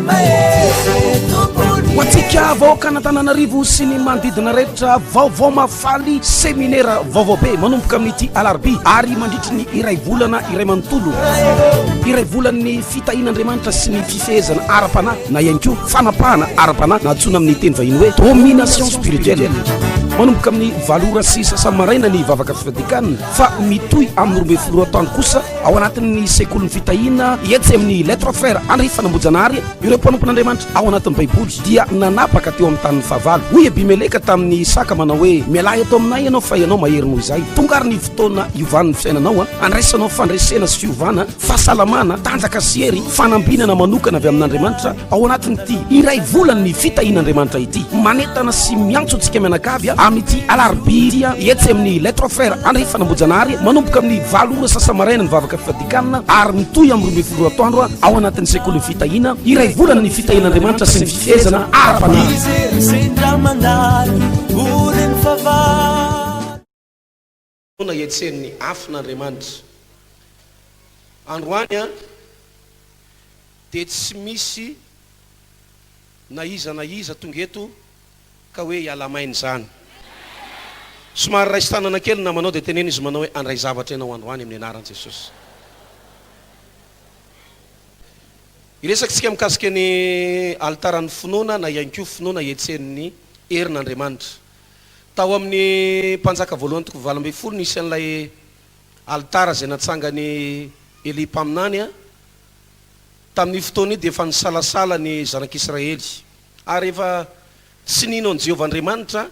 Ho antsika vahoakan'Antananarivo sy ny manodidina rehetra, vaovao mahafaly, seminera vaovao be manomboka amin'ity alarobia ary mandritry ny iray volana iray manontolo. Iray volan'ny fitahian'Andriamanitra sy ny fifehezana ara-panahy na ihany koa fanapahana ara-panahy na antsoina amin'ny teny vahiny hoe domination spirituelle. Manomboka amin'ny 8h30 maraina ny vavaka fifadikanina fa mitohy amin'ny 12 atoandro kosa Ao anatin'ny sekolin'ny fitahiana etsy amin'ny Les Trois Frères Henri Fanambojanahary, ireo mpanompon'Andriamanitra ao anatin'ny Baiboly dia nanapaka teo amin'ny tanin'ny fahavalo. Hoy Abimeleka tamin'i Isaka manao hoe, Mialà eto aminay ianao fa ianao mahery noho izahay. Tonga ary ny fotoana hiovan'ny fiainanao, handraisanao fandresena sy fiovana, fahasalamana, tanjaka sy hery, fanambinana manokana avy amin'Andriamanitra ao anatin'ity iray volan'ny fitahian'Andriamanitra ity. Manentana sy miantso antsika mianakavy amin'ity alarobia ity etsy amin'ny Les Trois Frères Henri Fanambojanahary manomboka amin'ny 8h15 maraina ny vavaka fifadikanina ary mitohy amin'ny 12 atoandro ao anatin'ny sekolin'ny fitahiana iray volana ny fitahian'Andriamanitra sy ny fifehezana ara-panahy. Fotoana hihetsehan'ny afon'Andriamanitra. Androany an, dia tsy misy na iza na iza tonga eto ka hoe hiala maina izany. Somary raiso tanana kely ny namanao dia teneno izy manao hoe handray zavatra ianao androany amin'ny anaran'i Jesosy. Hiresaka isika mikasika ny alitaran'ny finoana na ihany koa finoana hihetsehan'ny herin'Andriamanitra. Tao amin'ny Mpanjaka voalohany toko 18 nisy an'ilay alitara izay natsangan'i Elia mpaminany. Tamin'io fotoana io dia efa nisalasala ny zanak'Israely ary efa tsy nino an'i Jehovah Andriamanitra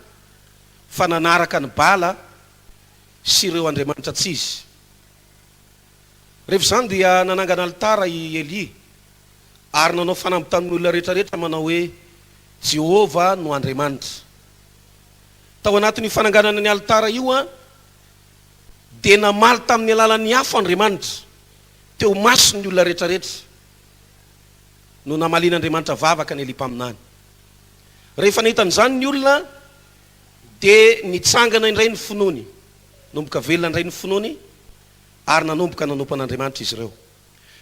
fa nanaraka an'i Bala sy ireo andriamanitra tsy izy. Rehefa izany dia nanangana alitara i Elia ary nanao fanamby tamin'ny olona rehetrarehetra manao hoe, Jehovah no Andriamanitra. Tao anatin'io fananganana ny alitara io dia namaly tamin'ny alalan'ny afo Andriamanitra, teo imason'ny olona rehetrarehetra no namalian'Andriamanitra vavaka an'i Elia mpaminany. Rehefa nahita an'izany ny olona dia nitsangana indray ny finoany, nanomboka velona indray ny finoany ary nanomboka nanompo an'Andriamanitra izy ireo.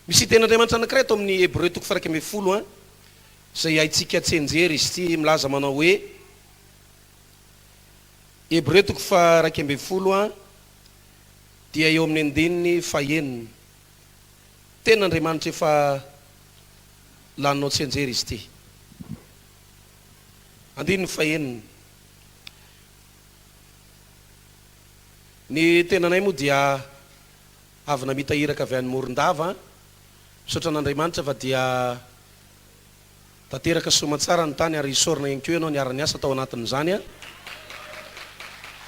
Misy tenin'Andriamanitra anankiray ato amin'ny Hebreo toko faha 11 izay haintsika tsianjery izy ity milaza manao hoe, Hebreo toko faha 11 dia eo amin'ny andininy fahenina. Tenin'Andriamanitra efa laninao tsianjery izy ity. Andininy fahenina. Ny tenanay moa dia Avy namita iraka avy any Morondava. Misaotra an'Andriamanitra fa dia tanteraka soamantsara ny tany ary isaorana ihany koa ianao niara-niasa tao anatin'izany.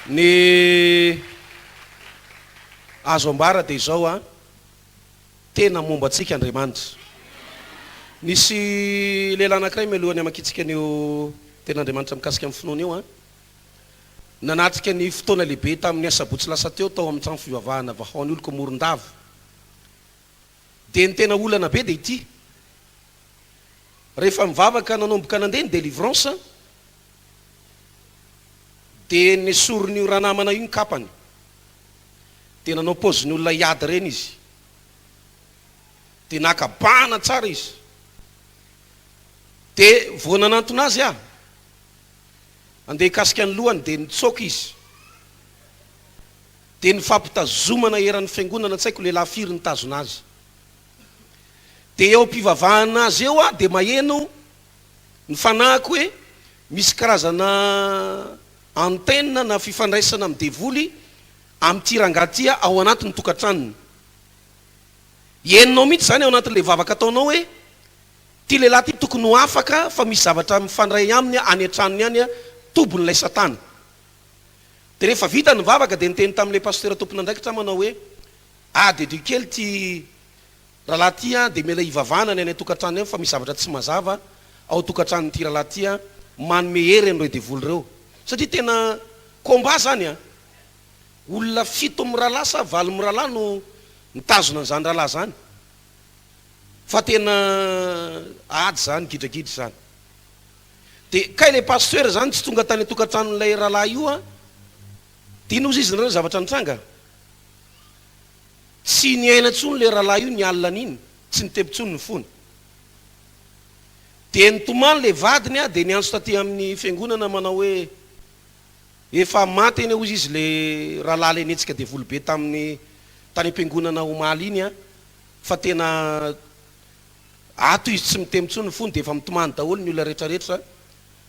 Ny azo ambara dia izao, tena momba antsika Andriamanitra. Nisy lehilahy anankiray mialohan'ny hamakiantsika an'io tenin'Andriamanitra mikasika ny finoana io. Nanatrika ny fotoana lehibe tamin'ny asabotsy lasa teo tao amin'ny trano fivavahana Vahaony Oloko Morondava. Dia ny tena olana be dia ity, rehefa mivavaka nanomboka nandeha ny délivrance dia nesorin'io ranamana io ny kapany, dia nanao paozin'ny olona hiady ireny izy, dia naka bahana tsara izy, dia vao nanantona azy aho, Andeha hikasika ny lohany dia nitsoaka izy. Dia nifampitazomana eran'ny fiangonana tsy haiko lehilahy firy nitazona azy. Dia eo am-pivavahana azy eo aho dia maheno ny fanahiko hoe misy karazana antenne na fifandraisana amin'ny devoly amin'ity rangahy ity ao anatin'ny tokantranony. Henonao mihitsy izany ao anatin'ilay vavaka ataonao hoe Ity lehilahy ity tokony ho afaka fa misy zavatra mifandray aminy any an-tranony any tobin'ilay satana. Dia rehefa vita ny vavaka dia niteny tamin'ilay pasitera tompon'andraikitra aho manao hoe, Adidio kely ity rahalahy ity an, dia mila hivavahana ny any an-tokantranony any fa misy zavatra tsy mazava ao an-tokantranon'ity rahalahy ity an, manome hery an'ireo devoly ireo. Satria tena combat izany an! Olona fito mirahalahy sa valo mirahalahy no mitazona an'izany rahalahy izany. Fa tena ady zany, gidragidra zany. De kay le pasteur zany tsy tonga tany an-tokantranon'ilay rahalahy io an, de inona ozy izy nareo zavatra nitranga? Tsy niaina intsony le rahalahy io ny alina an'iny, tsy nitepy intsony ny fony. Dia nitomany ilay vadiny dia niantso taty amin'ny fiangonana manao hoe, Efa maty anie hozy izy ilay rahalahy ilay nihetsika devoly be tamin'ny tany am-piangonana omaly iny fa tena ato izy tsy miteny intsony ny fony dia efa mitomany daholo ny olona rehetra rehetra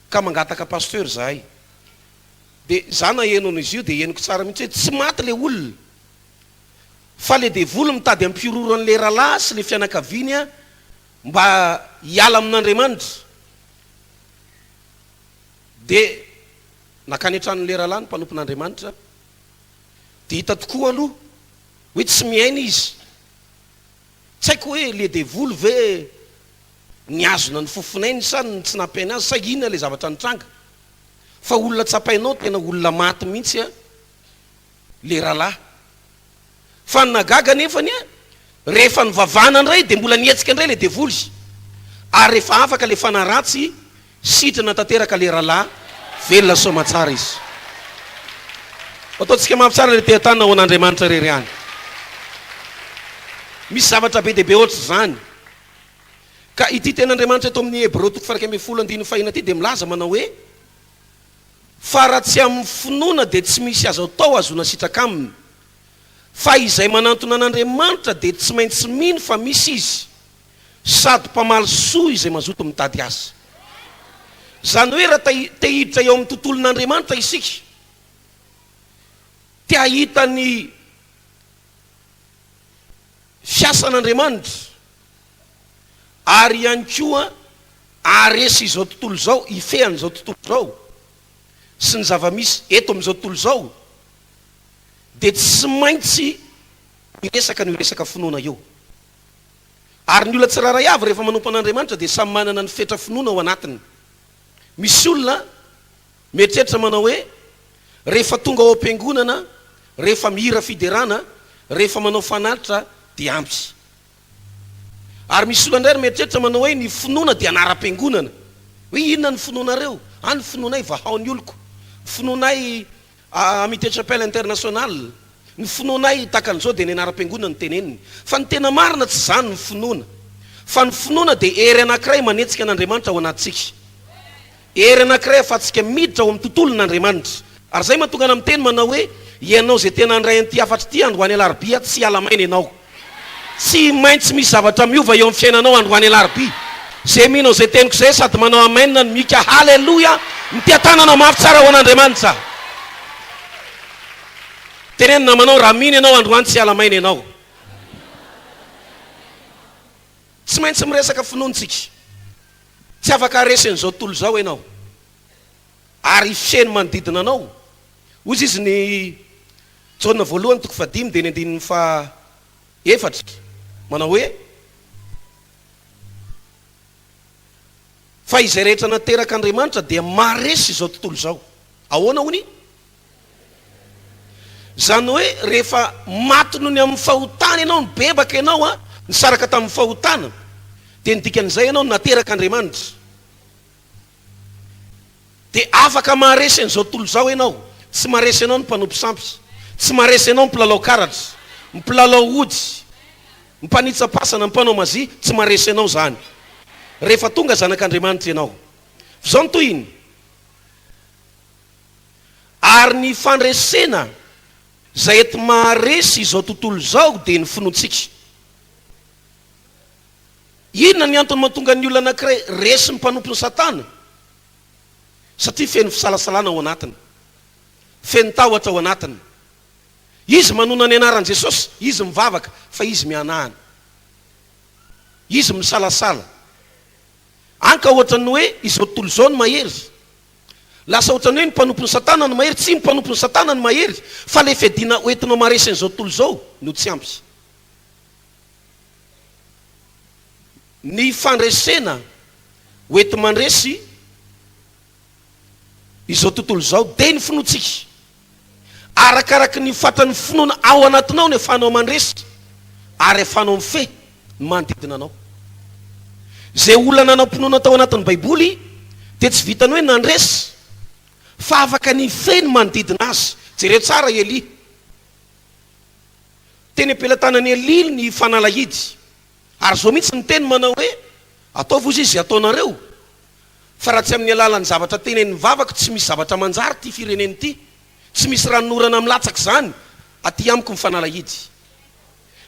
ka mangataka pasteur izahay. Dia za naheno an'izy io dia henoko tsara mihitsy hoe tsy maty ilay olona fa ilay devoly mitady hampihorohoro an'ilay rahalahy sy ilay fianakaviany mba hiala amin'Andriamanitra. Dia nankany an-tranon'ilay rahalahy ny mpanompon'Andriamanitra, dia hita tokoa aloha hoe tsy miaina izy. Tsy haiko hoe ilay devoly ve nihazona ny fofonainy sa ny tsy nampiaina azy sa inona ilay zavatra nitranga. Fa olona tsapainao tena olona maty mihitsy an le rahalahy. Fa ny nahagaga anefany an, rehefa nivavahana indray dia mbola nihetsika indray le devoly. Ary rehefa afaka le fanahy ratsy, sitrana tanteraka le rahalahy, velona soamatsara izy. Ataontsika mafy tsara le teha-tanana ho an'Andriamanitra irery ihany. Misy zavatra be dia be ohatr'izany. Ka ity tenin'Andriamanitra eto amin'ny Hebreo toko faha 11 andininy fahenina ity dia milaza manao hoe, Fa raha tsy amin'ny finoana dia tsy misy azo atao hahazoana sitraka aminy. Fa izay manantona an'Andriamanitra dia tsy maintsy mino fa misy Izy, sady mpamaly soa izay mazoto mitady Azy. Izany hoe raha te hiditra eo amin'ny tontolon'Andriamanitra isika, te hahita ny fiasan'Andriamanitra, ary ihany koa haharesy izao tontolo izao, hifehy an'izao tontolo izao sy ny zava-misy eto amin'izao tontolo izao, dia tsy maintsy miresaka an'io resaka finoana io. Ary ny olona tsirairay avy rehefa manompo an'Andriamanitra dia samy manana ny fetra finoana ao anatiny. Misy olona mieritreritra manao hoe, rehefa tonga ao am-piangonana, rehefa mihira fiderana, rehefa manao fanatitra dia ampy. Ary misy olona indray ary mieritreritra manao hoe ny finoana dia anaram-piangonana. Hoe inona ny finoanareo? Ah ny finoanay vahao ny oloko. Ny finoanay Amitié Chapelle International. Ny finoanay tahaka an'izao dia ny anaram-piangonana no teneniny. Fa ny tena marina tsy izany ny finoana. Fa ny finoana dia hery anankiray manetsika an'Andriamanitra ao anatintsika. Hery anankiray ahafahantsika miditra ao amin'ny tontolon'Andriamanitra. Ary izay mahatonga anah miteny manao hoe, ianao izay tena handray an'ity hafatra ity androany alarobia, tsy hiala maina ianao. Tsy maintsy misy zavatra miova eo amin'ny fiainanao androany alarobia. Izay mino an'izay teniko izay sady manao amen no mika haleloia, miteha-tanana mafy tsara ho an'Andriamanitra. Teneno namanao raha mino ianao androany tsy hiala maina ianao. Tsy maintsy miresaka finoana isika. Tsy afaka haharesy an'izao tontolo izao ianao. Ary hifehy ny manodidina anao. Hoy izy ny Jaona voalohany toko fahadimy dia ny andininy faha efatra manao hoe, Fa izay rehetra naterak'Andriamanitra dia maharesy izao tontolo izao. Ahoana hono? Izany hoe rehefa maty noho ny amin'ny fahotana ianao, nibebaka ianao, nisaraka tamin'ny fahotana, dia ny dikan'izay ianao naterak'Andriamanitra. Dia afaka maharesy an'izao tontolo izao ianao. Tsy maharesy anao ny mpanompo sampy. Tsy maharesy anao ny mpilalao karatra, ny mpilalao ody, ny mpanitsa-pasana, ny mpanao mazia. Tsy maharesy anao izany. Rehefa tonga zanak'Andriamanitra ianao. Fa izao ny tohiny. Ary ny fandresena izay enti-maharesy izao tontolo izao dia ny finoantsika. Inona ny antony mahatonga ny olona anankiray resy ny mpanompon'i Satana? Satria feno fisalasalana ao anatiny. Feno tahotra ao anatiny. Izy manona ny anaran'i Jesosy, izy mivavaka, fa izy mihanahana. Izy misalasala. Any ka ohatran'ny hoe izao tontolo izao no mahery. Lasa ohatran'ny hoe ny mpanompon'i Satana no mahery. Tsy ny mpanompon'i Satana no mahery, fa ilay fiadiana hoentinao maharesy an'izao tontolo izao no tsy ampy. Ny fandresena ho enti-mandresy izao tontolo izao dia ny finoantsika. Arakaraky ny fatran'ny finoana ao anatinao ny afahanao mandresy ary afahanao mifehy ny manodidina anao. Izay olona nanam-pinoana tao anatin'ny Baiboly dia tsy vitan'ny hoe nandresy fa afaka nifehy ny manodidina azy. Jereo tsara i Elia. Teny am-pelatanan'i Elia ny fanalahidy. Ary izao mihitsy ny teny manao hoe, Ataovy hozy izy izay ataonareo. Fa raha tsy amin'ny alalan'ny zavatra tenenin'ny vavako tsy misy zavatra manjary ity firenena ity, tsy misy ranonorana milatsaka izany aty amiko ny fanalahidy.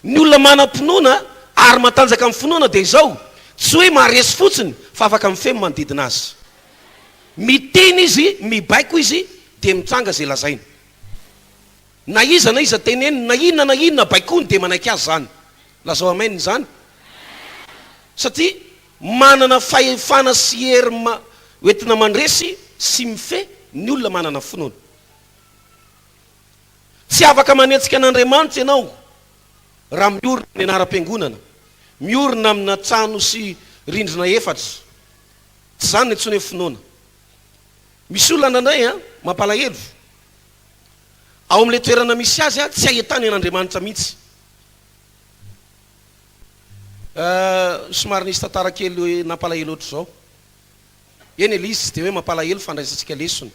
Ny olona manam-pinoana ary matanjaka amin'ny finoana dia izao, tsy hoe maharesy fotsiny fa afaka mifehy ny manodidina azy. Miteny izy, mibaiko izy dia mitranga izay lazainy. Na iza na iza teneniny, na inona na inona baikoiny dia manaiky azy izany. Lazao amen izany. Satria manana fahefana sy hery hoentina mandresy sy mifehy ny olona manana finoana. Tsy afaka manetsika an'Andriamanitra ianao raha miorina amin'ny anaram-piangonana, miorina amina trano sy rindrina efatra. Tsy izany ny antsoina hoe finoana. Misy olona indraindray an, mampalahelo. Ao amin'ilay toerana misy azy an, tsy ahitany an'Andriamanitra mihitsy. Somary nisy tantara kely nampalahelo ohatr'izao. Eny ilay izy tsy dia hoe mampalahelo fa andraisantsika lesona.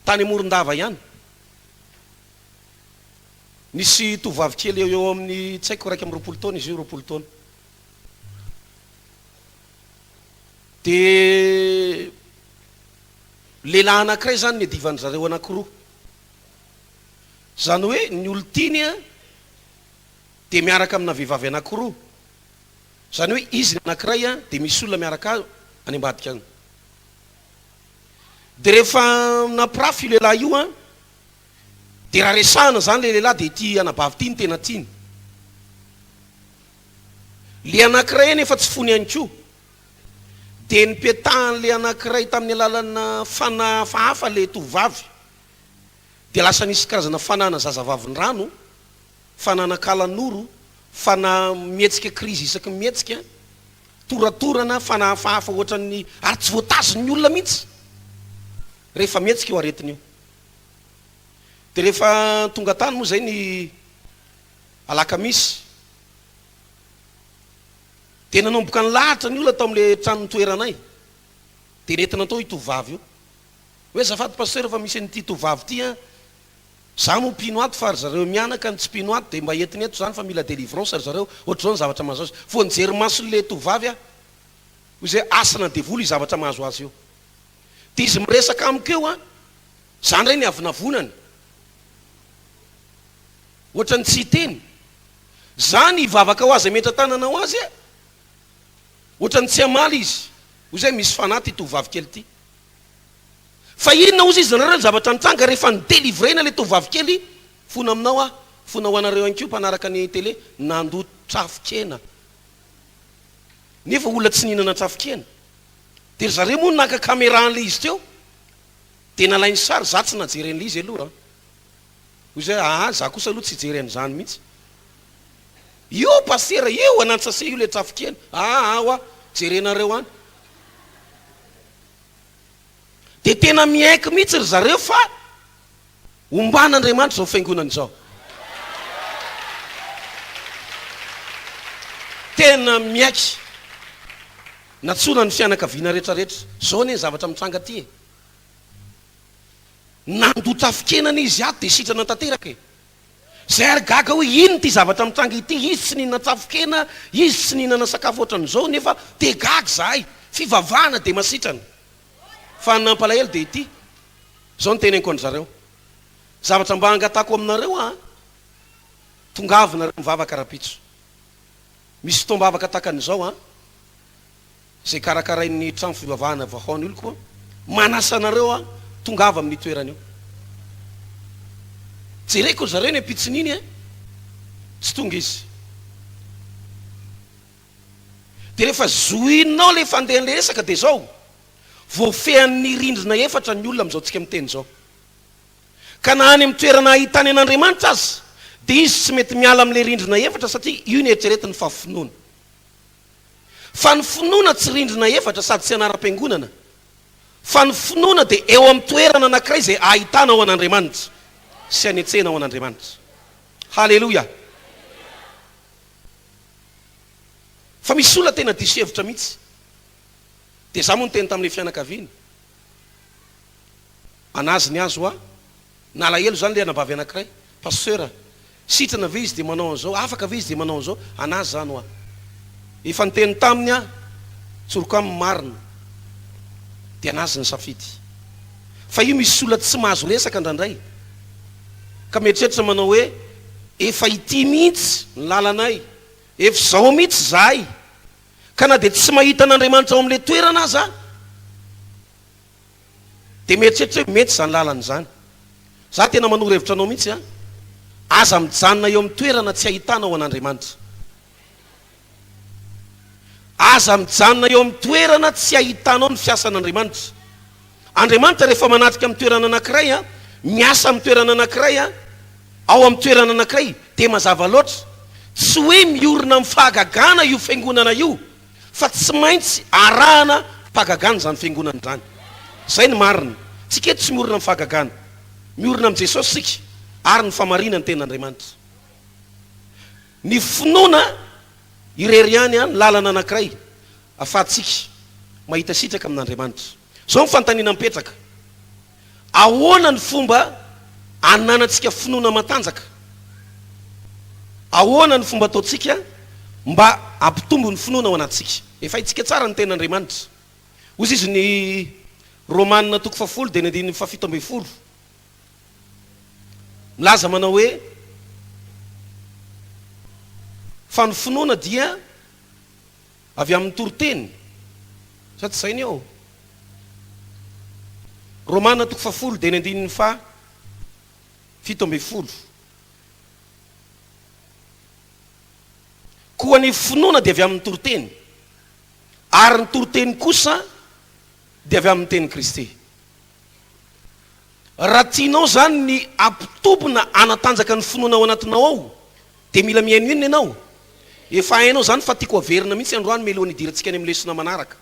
Tany Morondava ihany. Nisy tovovavy kely eo eo amin'ny tsy haiko 21 taona izy io, 20 taona. Dia lehilahy anankiray izany niadivan-dry zareo anankiroa. Izany hoe ny olon-tiany dia miaraka amina vehivavy anankiroa. Izany hoe izy ny anankiray dia misy olona miaraka any ambadika any. Dia rehefa nampirafy io lehilahy io an, dia raha resahana izany ilay lehilahy dia ity anabavy ity no tena tiany. Ilay anankiray anefa tsy fony ihany koa. Dia nipetahan'ilay anankiray tamin'ny alalana fanahy hafahafa ilay tovovavy. Dia lasa nisy karazana fanahana zazavavindrano, fanahana kalanoro, fanahy mihetsika krizy isaky ny mihetsika, toratorana, fanahy hafahafa ohatran'ny ary tsy voatazon'ny olona mihitsy rehefa mihetsika io aretina io. Dia rehefa tonga tany moa izay ny alakamisy dia nanomboka nilahatra ny olona tao amin'ilay trano nitoeranay. Dia nentina tao io tovovavy io. Hoe azafady pasteur fa misy an'ity tovovavy ity an, za moa mpino ato fa ry zareo mianaka no tsy mpino ato dia mba entiny eto zany fa mila delivrance ry zareo, ohatr'izao ny zavatra mahazo azy. Vao nijery mason'le tovovavy aho, hoy izy hoe asana devoly io zavatra mahazo azy io. Dia izy miresaka amiko eo an, za indray ny avonavonany. Ohatran'ny tsy hiteny. Za ny hivavaka ho azy hametra-tanana ho azy an, ohatran'ny tsy hamaly izy. Hoy izy hoe misy fanahy ity tovovavy kely ity. Fa inona ozy izy nareo ny zavatra nitranga rehefa ni-delivrena le tovovavy kely, fona aminao aho, fona ho anareo ihany koa mpanaraka ny tele, nandoa trafon-kena. Nefa olona tsy nihinana trafon-kena. De ry zareo moa naka camera an'le izy teo, de nalainy sary, za tsy najery an'le izy aloha an. Hoy zay, aa za kosa aloha tsy hijery an'izany mihitsy. Io pasitera io anantsase io le trafon-kena, aa hoa, jerenareo any. Dia tena miaiky mihitsy ry zareo fa omban'Andriamanitra izao fiangonana izao. Tena miaiky. Nantsoina ny fianakaviana rehetra rehetra. Izao anie ny zavatra mitranga aty e. Nandoa trafikenana izy ato dia sitrana tanteraka e. Zay ary gaga hoe inona ity zavatra mitranga ity, izy tsy nihinana tsafo-kena, izy tsy nihinana sakafo ohatran'izao nefa dia gaga izahay, fivavahana dia masitrana. Fa ny nampalahelo dia ity, izao no teneniko an-dry zareo, zavatra mba angatako aminareo an, tongava nareo mivavaka rahampitso, misy fotoam-bavaka takan'izao an, izay karakarain'ny trano fivavahana Vahaon Oloko, manasa anareo aho, tongava amin'io toerana io. Jereko ry zareo ny ampitson'iny eh, tsy tonga izy. Dia rehefa zohinao ilay fandehan'ilay resaka dia izao, voafehin'ny rindrina efatra ny olona amin'izao tsika miteny izao. Ka na any amin'ny toerana ahitany an'Andriamanitra aza, dia izy tsy mety miala amin'ilay rindrina efatra satria io ny eritreretiny fa finoana. Fa ny finoana tsy rindrina efatra sady tsy anaram-piangonana, fa ny finoana dia eo amin'ny toerana anankiray izay ahitana ao an'Andriamanitra sy anetsehina ao an'Andriamanitra. Haleloia! Fa misy olona tena diso hevitra mihitsy. Dia za moa niteny tamin'ilay fianakaviana, anazy ny azy hoa, Nalahelo izany ilay anabavy anankiray. Pasteur, sitrana ve izy dia manao an'izao? Afaka ve izy dia manao an'izao? An'azy izany hoa. Efa niteny taminy aho, tsoriko aminy marina. Dia an'azy ny safidy. Fa io misy olona tsy mahazo resaka indraindray ka mieritreritra manao hoe efa ity mihitsy ny lalanay, efa izao mihitsy izahay. Ka na dia tsy mahita an'Andriamanitra ao amin'ilay toerana aza dia mieritreritra hoe mety izany lalana izany. Za tena manoro hevitra anao mihitsy an! Aza mijanona eo amin'ny toerana tsy ahitanao an'Andriamanitra. Aza mijanona eo amin'ny toerana tsy ahitanao ny fiasan'Andriamanitra. Andriamanitra rehefa manatrika amin'ny toerana anankiray an, miasa amin'ny toerana anankiray an, ao amin'ny toerana anankiray, dia mazava loatra, tsy hoe miorina amin'ny fahagagana io fiangonana io, fa tsy maintsy arahana fahagagana izany fiangonana izany. Izay ny marina. Tsika eto tsy miorina amin'ny fahagagana. Miorina amin'i Jesosy isika, ary ny famarinan'ny tenin'Andriamanitra. Ny finoana irery ihany an, lalana anankiray afahantsika mahita sitraka amin'Andriamanitra. Izao ny fanontaniana mipetraka, ahoana ny fomba ananantsika finoana matanjaka? Ahoana ny fomba ataontsika mba hampitombo ny finoana ao anatintsika? Efa haintsika tsara ny tenin'Andriamanitra. Hoy izy ny Romana toko fahafolo dia ny andininy fahafito ambinifolo. Milaza manao hoe, Fa ny finoana dia avy amin'ny toriteny. Sa tsy izay ny eo? Romana toko fahafolo dia ny andininy faha 17. Koa ny finoana dia avy amin'ny toriteny, ary ny toriteny kosa dia avy amin'ny tenin'i Kristy. Raha tianao izany ny hampitombo na hanatanjaka ny finoana ao anatinao ao dia mila mihaino inona ianao? Efa hainao izany fa tiako averina mihitsy androany mialohan'ny hidirantsika any amin'ny lesona manaraka.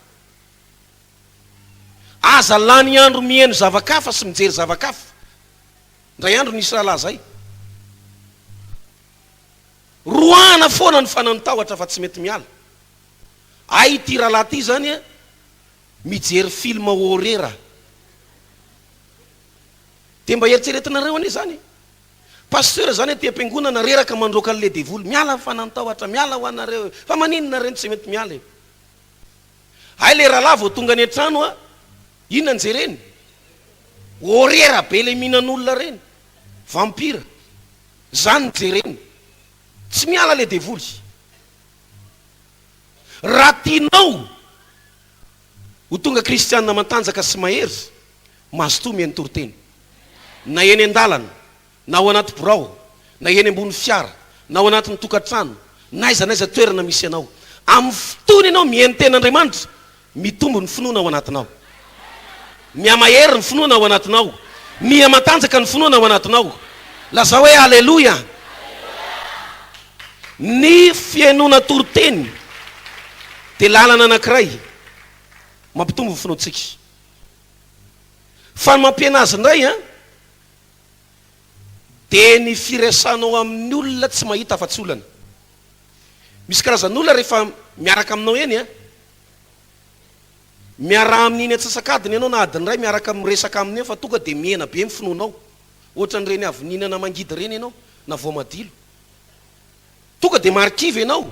Aza lany andro mihaino zava-kafa sy mijery zava-kafa. Indray andro nisy rahalahy izay. Roahana foana ny fanan'ny tahotra fa tsy mety miala. Hay ity rahalahy ity izany a! Mijery film horreur. Dia mba eritreretinareo anie zany e. Pasteur zany aty am-piangonana reraka mandroaka an'le devoly. Miala ny fanantahotra, miala ho anareo e. Fa maninona reny tsy mety miala e. Hay le rahalahy vao tonga any an-trano a, inona no jereny? Horreur be le mihinan'olona reny. Vampire. Zany no jereny. Tsy miala le devoly. Raha tianao ho tonga kristiana matanjaka sy mahery, mazotoa mihaino toriteny. Na eny an-dalana, na ao anaty birao, na eny ambony fiara, na ao anatin'ny tokantrano, na aiza na aiza toerana misy anao. Amin'ny fotoana ianao mihaino tenin'Andriamanitra, mitombo ny finoana ao anatinao. Mihamahery ny finoana ao anatinao. Mihamatanjaka ny finoana ao anatinao. Lazao hoe Aleloia! Ny fihainoana toriteny dia lalana anankiray mampitombo ny finoantsika. Fa ny mampihena azy indray an, dia ny firesahanao amin'ny olona tsy mahita afa-tsy olana. Misy karazan'olona rehefa miaraka aminao eny an, miaraha amin'iny antsasak'adiny ianao na adiny iray miaraka miresaka aminy eo fa tonga dia mihena be ny finoanao. Ohatran'ireny avy nihinana mangidy ireny ianao na voamadilo. Tonga dia marikivy ianao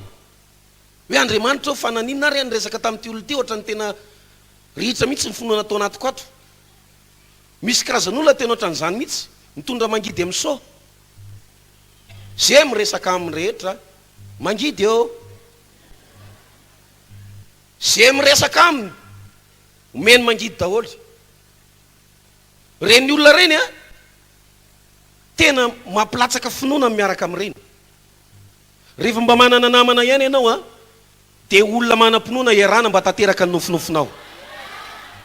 hoe Andriamanitra ô fa naninona ary aho niresaka tamin'ity olona ity ohatran'ny tena rihitra mihitsy ny finoana tao anatiko ato. Misy karazan'olona tena ohatran'izany mihitsy, mitondra mangidy amin'ny sô. Ze miresaka aminy rehetra mangidy ô. Ze miresaka aminy omeny mangidy daholo. Reny olona reny a, tena mampilatsaka finoana ny miaraka amin'ireny. Rehefa mba manana namana ihany ianao a, dia olona manam-pinoana iarahana mba tanteraka ny nofinofinao.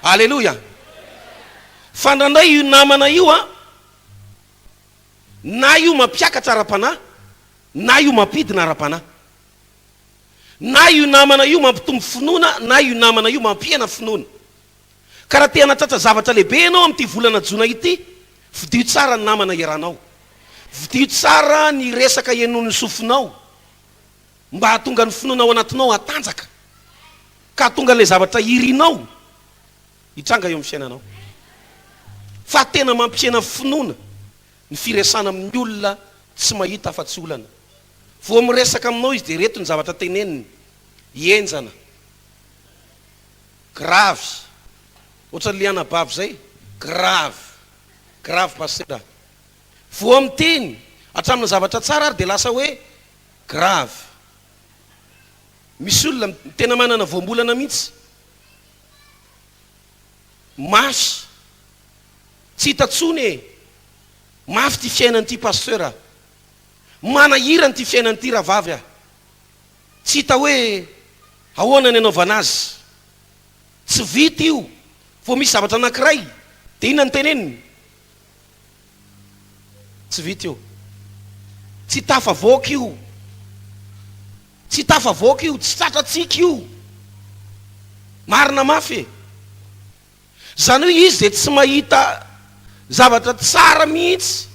Aleloia! Fa indraindray io namana io a, na io mampiakatra ara-panahy, na io mampidina ara-panahy. Na io namana io mampitombo finoana, na io namana io mampihena finoana. Ka raha te hanatratra zavatra lehibe ianao amin'ity volana jona ity, fidio tsara ny namana iarahanao. Fidio tsara ny resaka henoin'ny sofinao mba hahatonga ny finoana ao anatinao hatanjaka ka hahatonga an'ilay zavatra irinao hitranga eo amin'ny fiainanao. Fa tena mampihena finoana ny firesahana amin'ny olona tsy mahita afa-tsy olana. Vao miresaka aminao izy dia ireto ny zavatra teneniny, henjana. Gravy. Ohatran'le anabavy zay, grave, grave pasitera. Voa miteny hatramin'ny zavatra tsara ary dia lasa hoe grave. Misy olona tena manana voambolana mihitsy. Mafy. Tsy hita tsony e. Mafy ity fiainana ity pasteur a. Manahirana ity fiainana ity rahavavy a. Tsy hita hoe ahoana ny anaovana azy. Tsy vita io. Vao misy zavatra anankiray dia inona no teneniny? Tsy vita io. Tsy tafavoaka io. Tsy tafavoaka io. Tsy tratrantsika io. Marina mafy e. Izany hoe izy dia tsy mahita zavatra tsara mihitsy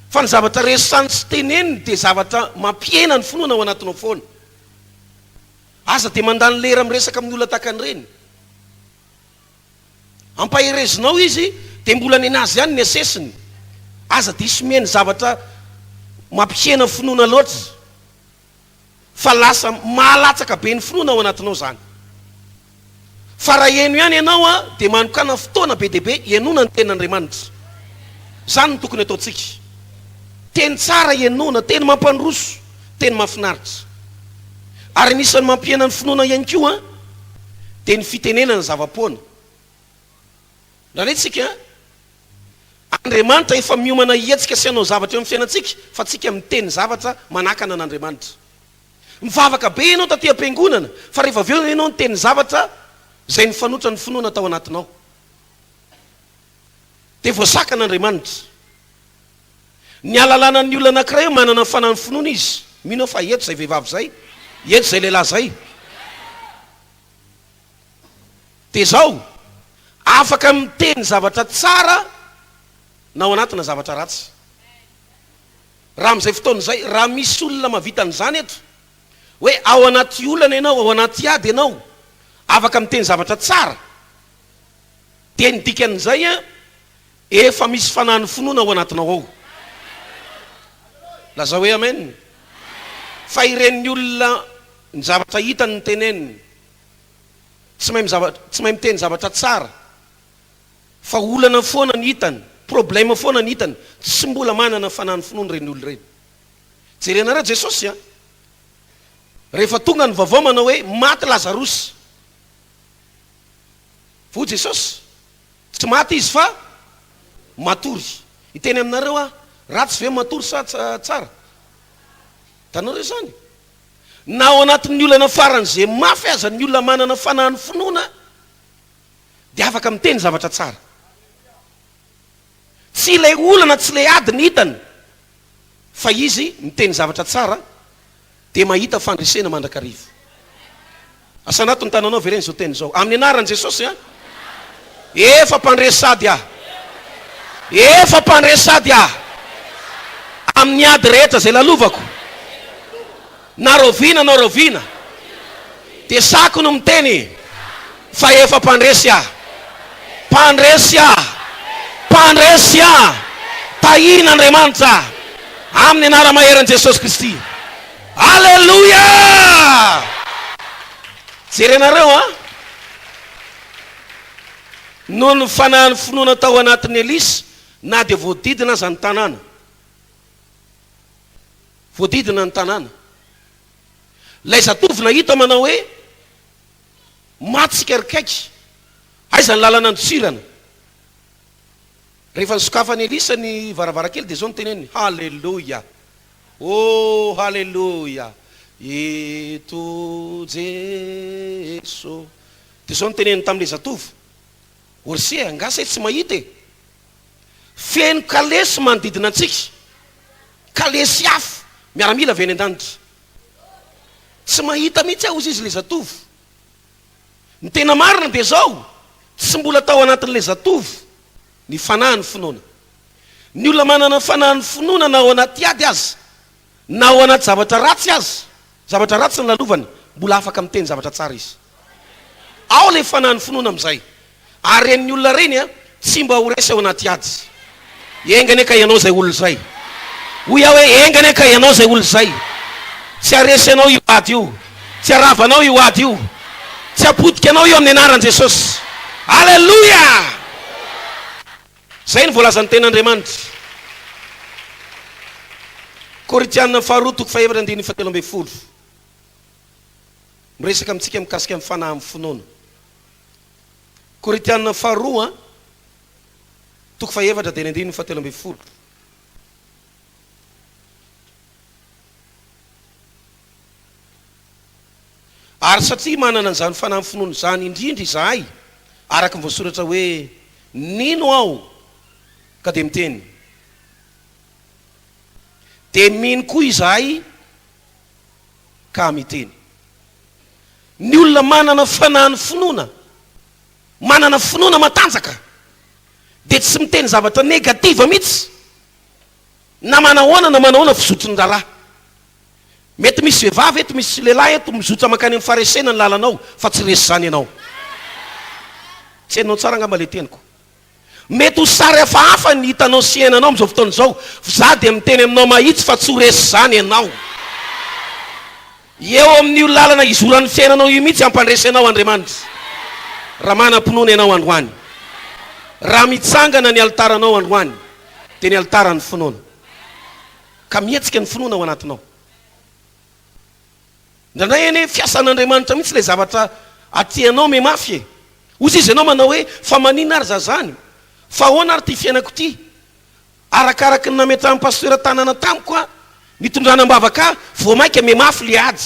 fa ny zavatra resany sy teneniny dia zavatra mampihena ny finoana ao anatinao foana. Aza dia mandany lera miresaka amin'ny olona tahaka an'ireny. Ampaherezinao izy dia mbola nenazy ihany ny asesiny. Aza diso mihaino zavatra mampihena finoana loatra fa lasa mahalatsaka be ny finoana ao anatinao izany. Fa raha heno ihany ianao dia manokàna fotoana be dia be henoana ny tenin'Andriamanitra. Izany no tokony ataontsika. Teny tsara henoana, teny mampandroso, teny mahafinaritra. Ary anisan'ny mampihena ny finoana ihany koa dia ny fitenenana zava-poana. Indraindray tsika, Andriamanitra efa miomana hihetsika sy hanao zavatra eo amin'ny fiainantsika fa tsika miteny zavatra manakana an'Andriamanitra. Mivavaka be ianao taty am-piangonana fa rehefa avy eo ianao niteny zavatra izay nifanotra ny finoana tao anatinao. Dia voasakana Andriamanitra. Ny alalana ny olona anankiray hoe manana ny fanahin'ny finoana izy. Mino aho fa eto izay vehivavy izay, eto izay lehilahy izay. Dia izao, afaka miteny zavatra tsara na ao anatina zavatra ratsy. Raha amin'izay fotoana izay, raha misy olona mahavita an'izany eto, hoe ao anaty olana ianao, ao anaty ady ianao, afaka miteny zavatra tsara, dia ny dikan'izay an, efa misy fanahin'ny finoana ao anatinao ao. Lazao hoe amen. Fa ireny olona ny zavatra hitany no teneniny, tsy mahay mizava, tsy mahay miteny zavatra tsara, fa olana foana ny hitany, problème foana ny hitany, tsy mbola manana fanahin'ny finoana ireny olona ireny. Jerenareo Jesosy an! Rehefa tonga ny vaovao manao hoe maty Lazarosy. Voa Jesosy, tsy maty izy fa matory. Hiteny aminareo aho, ratsy ve matory sa tsara? Hitanareo izany? Na ao anatin'ny olana faran'izay mafy aza ny olona manana fanahin'ny finoana dia afaka miteny zavatra tsara. Tsy ilay olana, tsy ilay ady ny hitany fa izy miteny zavatra tsara dia mahita fandresena mandrakariva. Asanato ny tananao vereno izao teny izao. Amin'ny anaran'i Jesosy an! Efa mpandresy sady aho. Efa mpandresy sady aho. Amin'ny ady rehetra izay lalovako. Na raoviana na raoviana. Dia sako no miteny fa efa mpandresy aho. Mpandresy aho. Mpandresy aho. Tahian'Andriamanitra amin'ny anara-maherin'i Jesosy Kristy. Aleloia! Jerenareo an! Noho ny fanahin'ny finoana tao anatin'i Elisa, na dia voadidina aza ny tanàna. Voadidina ny tanàna. Ilay zatovo nahita manao hoe, Maty isika ry kaiky. Aiza ny lalana nandosirana? Rehefa nosokafan'i Elisa ny varavarankely dia izao no teneniny, Haleloia! Oh, haleloia! Eto Jeso. Dia izao no teneniny tamin'ilay zatovo, Orse, angaha se tsy mahita e? Feno kalesy manodidina antsika, kalesy afo, miaramila avy any an-danitra. Tsy mahita mihitsy aho, hozy izy ilay zatovo. Ny tena marina dia izao, tsy mbola tao anatin'ilay zatovo ny fanahin'ny finoana. Ny olona manana ny fanahin'ny finoana na ao anaty ady aza, na ao anaty zavatra ratsy aza, zavatra ratsy ny lalovany, mbola afaka miteny zavatra tsara izy. Ao ilay fanahin'ny finoana amin'izay. Ary ren'ny olona ireny a, tsy mba ho resy ao anaty ady. Enga anie ka ianao izay olona izay. Hoy aho hoe, enga anie ka ianao izay olona izay. Tsy haharesy anao io ady io. Tsy harava anao io ady io. Tsy hapotika anao io amin'ny anaran'i Jesosy. Aleloia! Izay no voalazan'ny Tenin'Andriamanitra. Korintiana faharoa toko fahefatra andininy fahatelo ambin'ny folo. Miresaka amintsika mikasika ny fanahy amin'ny finoana. Korintiana faharoa toko fahefatra dia ny andininy fahatelo ambin'ny folo. Ary satria manana an'izany fanahy finoana izany indrindra izahay, araka ny voasoratra hoe, Nino aho, ka dia miteny. Dia mino koa izahay, ka miteny. Ny olona manana fanahin'ny finoana, manana finoana matanjaka, dia tsy miteny zavatra negative mihitsy, na manahoana na manahoana fizotry ny raharaha. Mety misy vehivavy eto, misy lehilahy eto, mizotra mankany amin'ny faharesena ny lalanao, fa tsy resy izany ianao. Tsy henonao tsara angamba ilay teniko. Mety ho sary hafahafa ny hitanao sy iainanao amin'izao fotoana izao, f'izaho dia miteny aminao mahitsy fa tsy ho resy izany ianao. Eo amin'io lalana izoran'ny fiainanao io mihitsy hampandresy anao Andriamanitra, raha manam-pinoana ianao androany. Raha mitsangana ny alitaranao androany, dia ny alitaran'ny finoana. Ka mihetsika ny finoana ao anatinao. Indraindray anie fiasan'Andriamanitra mihitsy ilay zavatra atrehanao mihamafy e. Hozy izy ianao manao hoe fa maninona ary za zany? Fa ahoana ary ity fiainako ity? Arakaraky ny nametrahan'ny pasteur tanana tamiko aho, nitondrana am-bavaka ahy, vao mainka mihamafy le ady.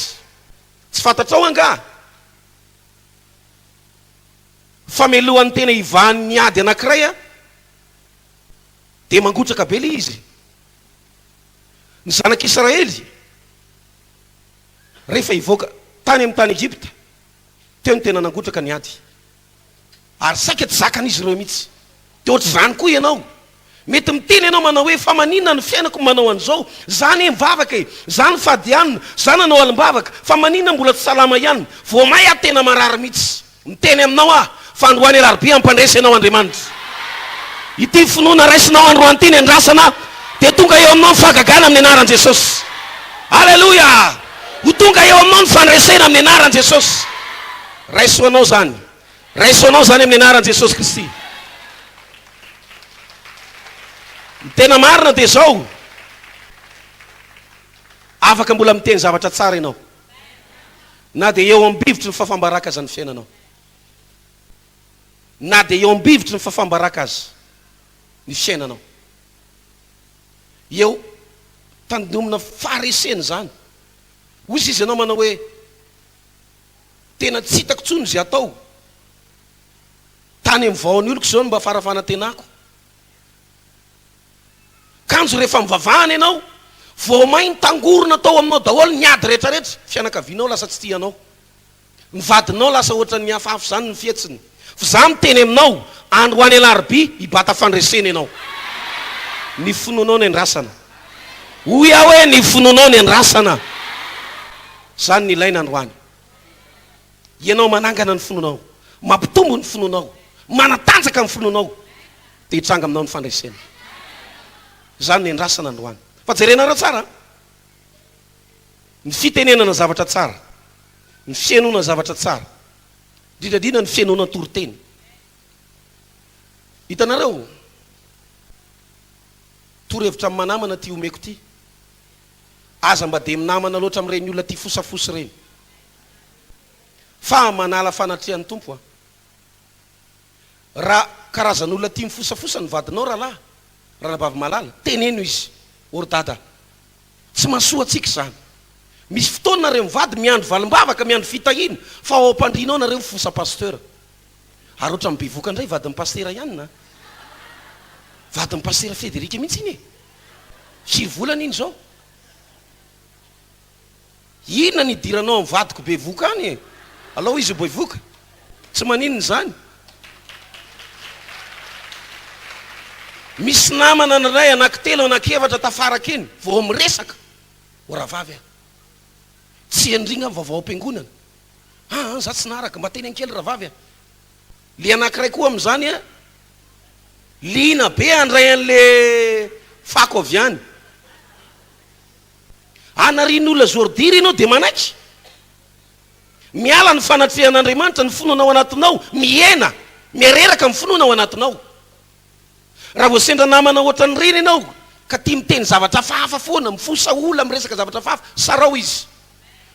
Tsy fantatrao angaha fa mialohan'ny tena hivahan'ny ady anankiray aho dia mangotraka be le izy. Ny zanak'Israely rehefa hivoaka tany amin'ny tany Egypta, teo no tena nangotraka ny ady. Ary saika tsy zakan'izy ireo mihitsy. Dia ohatr'izany koa ianao. Mety miteny ianao manao hoe, fa maninona ny fiainako manao an'izao? Za anie mivavaka e! Za nifady hanina, za nanao alim-bavaka, fa maninona mbola tsy salama ihany? Vao may aho tena marary mihitsy. Miteny aminao aho fa androany alarobia hampandresy anao Andriamanitra. Ity finoana raisinao androany ity ny andrasana dia tonga eo aminao ny fahagagana amin'ny anaran'i Jesosy. Aleloia! Ho tonga eo aminao ny fandresena amin'ny anaran'i Jesosy. Raiso ho anao izany. Raiso ho anao izany amin'ny anaran'i Jesosy Kristy. Ny tena marina dia izao, afaka mbola miteny zavatra tsara ianao. Na dia eo ambivitry ny fahafam-baraka aza ny fiainanao. Na dia eo ambivitry ny fahafam-baraka aza ny fiainanao. Eo tandindomina faharesena izany. Hoy izy ianao manao hoe, Tena tsy hitako intsony izay atao. Tany amin'ny vahoan'ny oloko izao no mba fara-fanantenako. Kanjo rehefa mivavahana ianao, vao may nitangorona tao aminao daholo ny ady rehetra rehetra, fianakavianao lasa tsy tia anao, ny vadinao lasa ohatran'ny hafahafa izany ny fihetsiny, f'izaho miteny aminao, androany alarobia hibata fandresena ianao. Ny finoanao no andrasana. Hoy aho hoe ny finoanao no andrasana. Izany no ilaina androany. Ianao manangana ny finoanao, mampitombo ny finoanao, manatanjaka ny finoanao, dia hitranga aminao ny fandresena. Izany no iandrasana androany. Fa jerenareo tsara an! Ny fitenenana zavatra tsara, ny fihainoana zavatra tsara, indrindra indrindra ny fihainoana toriteny. Hitanareo, torohevitra amin'ny manamana ity omeko ity, aza mba dia minamana loatra amin'ireny olona tia fosafosa ireny. Fa manala fanatrehan'ny Tompo an! Raha karazan'olona tia mifosafosa ny vadinao rahalahy, ranabavy malala, teneno izy, O ry dada, tsy mahasoa antsika izany. Misy fotoana nareo mivady miandry valim-bavaka, miandry fitahiana, fa ao am-pandriana ao nareo mifosa pasteur. Ary ohatran'ny bevoka indray vadin'ny pasitera ihany na? Vadin'ny pasitera Frederic mihitsy iny e! Firy volana iny izao? Inona ny idiranao amin'ny vadiko bevoka any e? Alao izy ho bevoka. Tsy maninona izany. Misy namana iray anaky telo, anaky efatra tafaraka eny vao miresaka. O rahavavy a! Tsy henry nga ny vaovao am-piangonana? Aa za tsy naharaka, mba teneno kely rahavavy a! Le anakiray koa amin'izany a, liana be handray an'le fako avy any. Anarian'olona zôridira ianao dia manaiky. Miala ny fanatrehan'Andriamanitra, ny finoana ao anatinao mihena. Mihareraka ny finoana ao anatinao. Raha vao sendra namana ohatran'ireny ianao ka tia miteny zavatra hafahafa foana, mifosa olona miresaka zavatra hafahafa, sarao izy.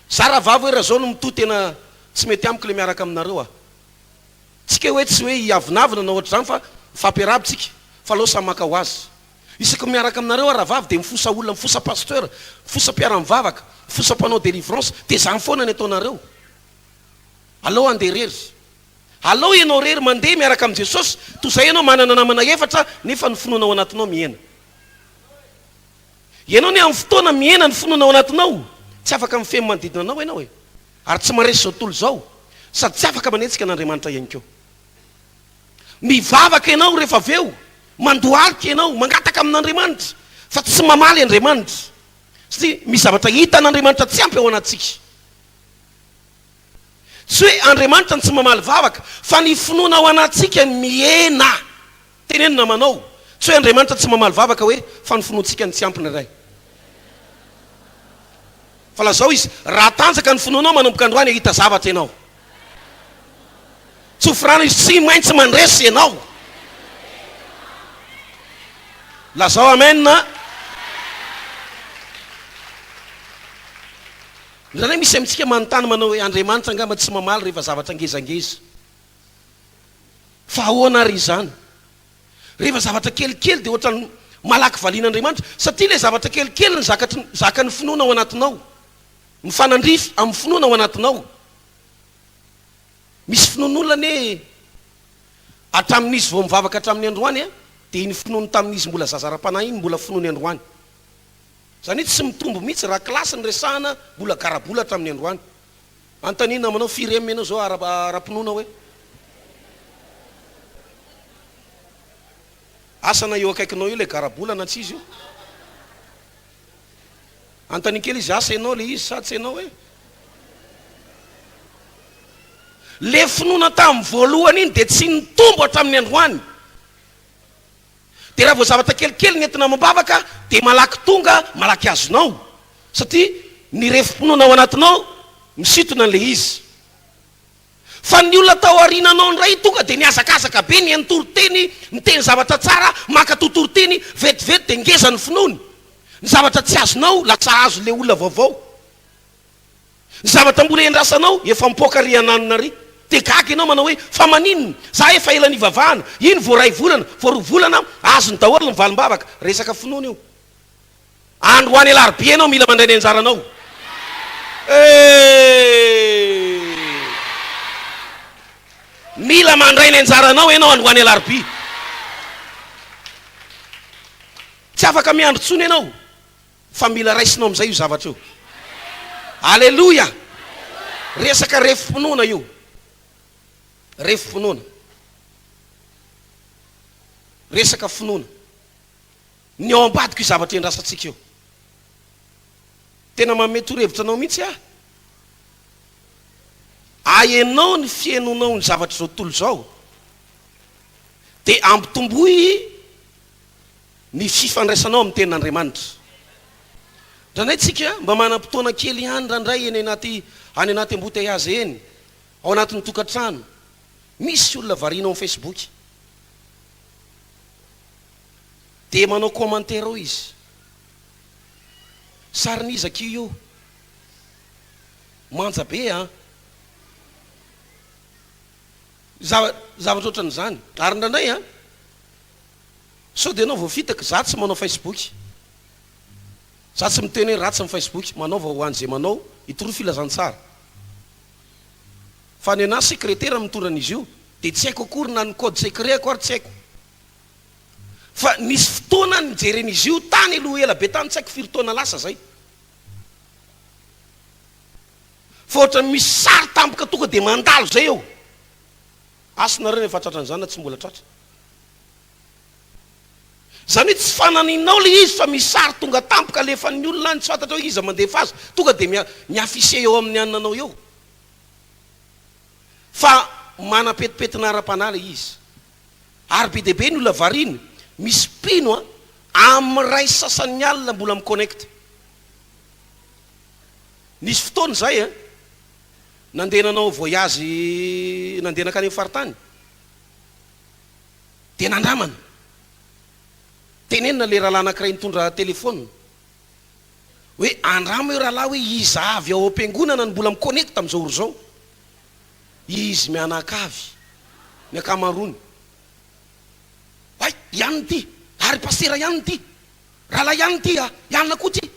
Za rahavavy hoe raha zao no mitohy tena tsy mety amiko le miaraka aminareo ah. Tsika hoe tsy hoe hiavonavona na ohatr'izany fa mifampiarahaba tsika fa aleo samy maka ho azy. Isaky ny miaraka aminareo aho rahavavy dia mifosa olona, mifosa pasteur, mifosa mpiara-mivavaka, mifosa mpanao délivrance, dia zany foana ny ataonareo. Aleo handeha irery. Aleo ianao irery mandeha miaraka amin'i Jesosy toy izay ianao manana namana efatra nefa ny finoana ao anatinao mihena. Ianao anie amin'ny fotoana mihena ny finoana ao anatinao, tsy afaka mifehy ny manodidina anao ianao e. Ary tsy maharesy izao tontolo izao, sady tsy afaka manetsika an'Andriamanitra ihany koa. Mivavaka ianao rehefa avy eo, mandohalika ianao, mangataka amin'Andriamanitra, fa tsy mamaly Andriamanitra. Satria misy zavatra hitan'Andriamanitra tsy ampy ao anatintsika. Tsy hoe Andriamanitra no tsy mamaly vavaka, fa ny finoana ao anatintsika no mihena. Teneno namanao, tsy hoe Andriamanitra tsy mamaly vavaka hoe fa ny finoantsika no tsy ampy indraindray. Fa lazao izy, raha tanjaka ny finoanao manomboka androany hahita zavatra ianao. Tsofy rano izy, tsy maintsy mandresy ianao. Lazao amen. Indraindray misy amintsika manontany manao hoe Andriamanitra angamba tsy mamaly rehefa zavatra ngezangeza. Fa ahoana ary izany? Rehefa zavatra kelikely dia ohatran'ny malaky valian'Andriamanitra satria ilay zavatra kelikely ny zakatry zakan'ny finoana ao anatinao. Mifanandrify amin'ny finoana ao anatinao. Misy finoan'olona anie hatramin'izy vao mivavaka hatramin'ny androany dia iny finoany tamin'izy mbola zaza ara-panahy iny mbola finoany androany. Izany hoe tsy mitombo mihitsy raha classe no resahana mbola garabola hatramin'ny androany. Anontaniana namanao firy M ianao zao ara-pinoana hoe? Asa na eo akaikinao eo ilay garabola na tsy izy io. Anontaniana kely izy asa ianao ilay izy sa tsy ianao hoe? Le finoana tamin'ny voalohany iny dia tsy nitombo hatramin'ny androany. Dia raha vao zavatra kelikely ny entina amam-bavaka dia malaky tonga, malaky azonao. Satria ny refom-pinoana ao anatinao misintona an'ilay izy. Fa ny olona tao aoriananao indray tonga dia nihazakazaka be, nihaino toriteny, niteny zavatra tsara, mankato toriteny, vetivety dia ngeza ny finoany. Ny zavatra tsy azonao lasa azon'ilay olona vaovao. Ny zavatra mbola iandrasanao efa mipoaka ry ananona ry. Dia gaga ianao manao hoe fa maninona? Za efa ela nivavahana, iny vao iray volana, vao roa volana azony daholo ny valim-bavaka. Resaka finoana io. Androany alarobia ianao mila mandray ny anjaranao. Eeeeee. Mila mandray ny anjaranao ianao androany alarobia. Tsy afaka miandry intsony ianao. Fa mila raisinao amin'izay io zavatra io. Aleloia! Resaka refom-pinoana io. Refom-pinoana. Resaka finoana. Ny ao ambadika io zavatra iandrasantsika io. Tena manome torohevitra anao mihitsy aho. Ahenao ny fihainoanao ny zavatr'izao tontolo izao. Dia ampitomboy ny fifandraisanao amin'ny Tenin'Andriamanitra. Indraindray tsika mba manam-potoana kely ihany indraindray eny anaty any anaty embouteillage eny, ao anatin'ny tokantrano. Misy olona variana ao amin'ny Facebook. Dia manao commentaire ao izy. Sarin'iza akia io? Manja be an! Zava zavatra ohatran'izany. Ary indraindray an, Sao dia ianao voafitaka, za tsy manao facebook, za tsy miteny hoe ratsy ny facebook, manaova ho an'izay manao, itoroy filazantsara. Fa ny anah secretera mitondra an'izy io, dia tsy haiko akory na ny code secret-ko ary tsy haiko. Fa nisy fotoana nijeren'izy io tany aloha ela be tany, tsy haiko firy taona lasa zay. Fa ohatran'ny misy sary tampoka tonga dia mandalo zay eo. Asa nareo rehefa tratran'izany na tsy mbola tratra. Izany hoe tsy fananinao ilay izy fa misy sary tonga tampoka alefan'ny olona any tsy fantatra hoe iza mandefa azy, tonga dia mi-afficher eo amin'ny ananao eo. Fa manapetipetina ara-panahy ilay izy. Ary be dia be ny olona variana, misy mpino an, amin'ny iray sasany alina mbola mi-connecte. Nisy fotoana izahay an, nandeha nanao voyage, nandeha nankany amin'ny faritany. Dia nandramana. Tenenina ilay rahalahy anankiray nitondra telefaonina hoe andramo eo rahalahy hoe iza avy ao am-piangonana no mbola mi-connecte amin'izao ora izao. Izy mianakavy ny ankamaroany. Hay, i anona ity, ary pasitera i anona ity, rahalahy i anona ity a, i anona koa ity.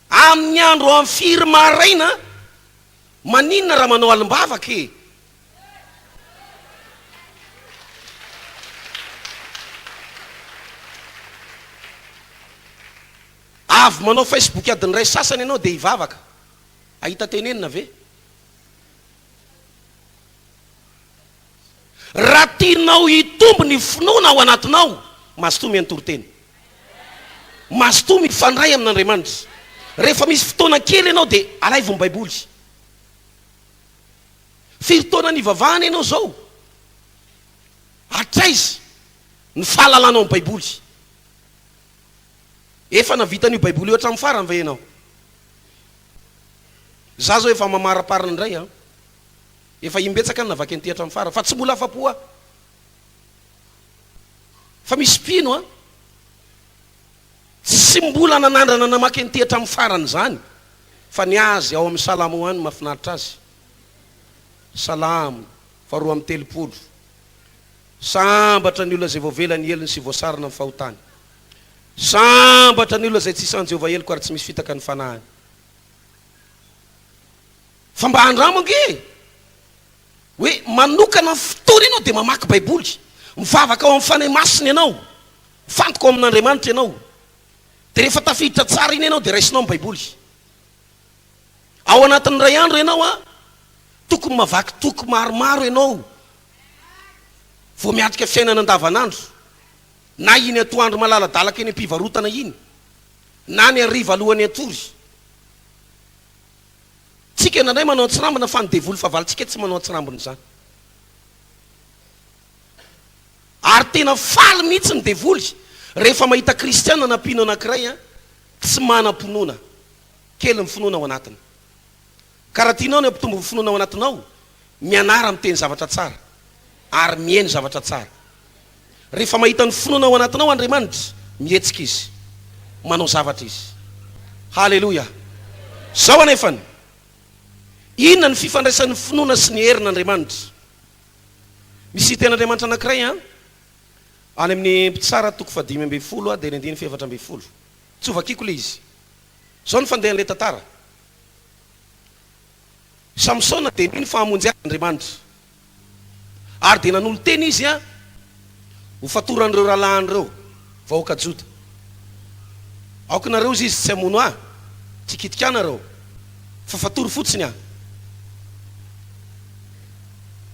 Amin'ny andro amin'ny firy maraina, maninona raha manao alim-bavaka e? Avy manao Facebook adiny iray sasany ianao dia hivavaka. Hahita tenenina ve? Raha tianao hitombo ny finoana ao anatinao, mazotoa mihaino toriteny. Mazotoa mifandray amin'Andriamanitra. Rehefa misy fotoana kely ianao dia alaivo ny Baiboly. Firy taona nivavahana ianao izao? Hatraiza ny fahalalanao ny Baiboly? Efa nahavita an'io Baiboly io hatramin'ny farany ve ianao? Za zao efa mamaraparana indray an! Efa imbetsaka aho navaky an'ity hatramin'ny farany fa tsy mbola afa-po aho. Fa misy mpino an! Tsy mbola nanandrana namaky an'ity hatramin'ny farany izany fa ny azy ao amin'ny Salamo any mahafinaritra azy. Salamo faharoa 32. Sambatra ny olona izay voavela ny helony sy voasarona ny fahotany. Sambatra ny olona izay tsy isan'i Jehovah heloka ary tsy misy fitaka ny fanahiny. Fa mba andramo ange e! Hoe manokana fotoana ianao dia mamaky Baiboly, mivavaka ao amin'ny Fanahy Masina ianao, mifantoka ao amin'Andriamanitra ianao. Dia rehefa tafiditra tsara iny ianao dia raisinao ny Baiboly. Ao anatin'ny iray andro ianao an, tokony mavaky toko maromaro ianao vao miatrika fiainana andavanandro, na iny atoandro malaladalaka eny am-pivarotana iny, na ny hariva alohan'ny hatory. Tsika indraindray manao antsirambina fa ny devoly fahavalontsika tsy manao antsirambina izany. Ary tena faly mihitsy ny devoly rehefa mahita kristiana na mpino anankiray tsy manam-pinoana, kely ny finoana ao anatiny. Ka raha tianao ny hampitombo ny finoana ao anatinao, mianara miteny zavatra tsara ary mihaino zavatra tsara. Rehefa mahita ny finoana ao anatinao Andriamanitra, mihetsika Izy. Manao zavatra Izy. Haleloia! Izao anefany, inona ny fifandraisan'ny finoana sy ny herin'Andriamanitra? Misy tenin'Andriamanitra anankiray an, any amin'ny Mpitsara toko fahadimy ambin'ny folo dia ny andininy fahefatra ambin'ny folo. Tsy hovakiko ilay izy. Izao ny fandehan'ilay tantara. Samsona dia nino fa hamonjy azy Andriamanitra. Ary dia nanolo-tena izy ho fatoran'ireo rahalahiny ireo, vahoaka Joda. Aoka nareo, hozy izy, tsy hamono ahy, tsy hikitika ahy nareo, fa fatory fotsiny aho.